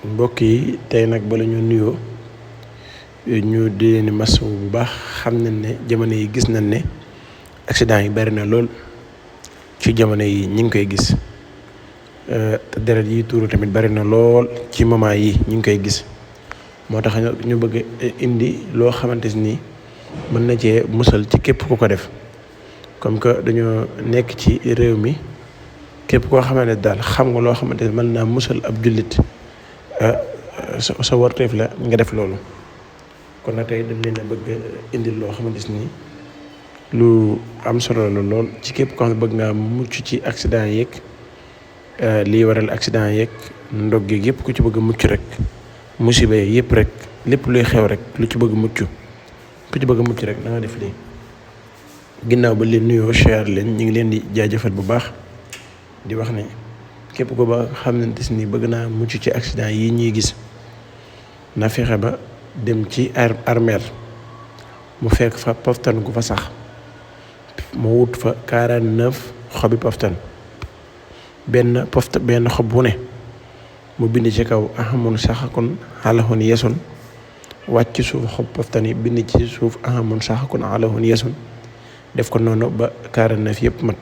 mbokk yi tey nag bala ñu nuyoo ñu di leen masawu bu baax xam nañ ne jamono yi gis nañ ne accident yi bari na lool ci jamono yi ñu ngi koy gis te deret yi tuuru tamit bari na lool ci moment yi ñu ngi koy gis moo tax ñu bëgg indi loo xamante ni mën na cee musal ci képp ku ko def comme que dañoo nekk ci réew mi képp koo xamante ne daal xam nga loo xamante ne mën naa musal ab jullit sa warteef la nga def loolu. kon nag tey dañ leen a bëgg indil loo xamante ni lu am solo la lool ci képp koo xam ne bëgg ngaa mucc ci accident yeeg lii waral accident yeeg ndog gi yëpp ku ci bëgg mucc rek musiba yëpp rek lépp luy xew rek lu ci bëgg mucc ku ci bëgg mucc rek da nga def lii. ginnaaw ba leen nuyoo cher leen ñu ngi leen di jaajëfal bu baax di wax ne képp ko ba xamante ni bëgg naa mucc ci accident yi ñuy gis na fexe ba dem ci armeel mu fekk fa poftan gu fa sax mu wut fa 49 xobi poftan benn xob bu ne mu bind ci kaw ahamun saxakun alahun yesun wàcc suuf xob poftan yi bind ci suuf ahamun saxakun alahun yesun def ko noonu ba 49 yëpp mat.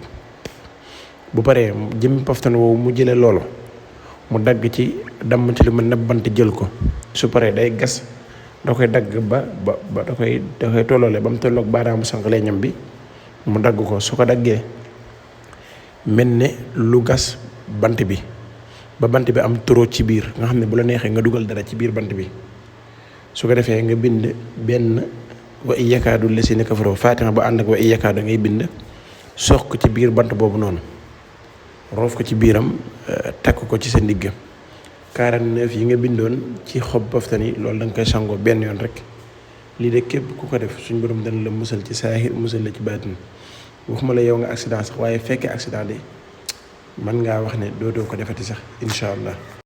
bu paree jëmmi poftan woowu mu jëlee loolu mu dagg ci damm ci lu mel ne bant jël ko su paree day gas da koy dagg ba da koy tolloole ba mu tolloog baaraamu sànq leeñam bi mu dagg ko su ko daggee mel ne lu gas bant bi ba bant bi am trop ci biir nga xam ne bu la neexee nga dugal dara ci biir bant bi su ko defee nga bind benn wa iyyakaadu llaziina kafaroo faatiha ba ànd ak wa iyyakaadu ngay bind sox ko ci biir bant boobu noonu roof ko ci biiram takk ko ci sa ndigg 49 yi nga bindoon ci xob poftan yi loolu da nga koy sangoo benn yoon rek lii de képp ku ko def suñ borom dana la musal ci saahir musal la ci baatin waxuma la yow nga accident sax waaye fekkee accident de mën ngaa wax ne dootoo ko defati sax incha allah.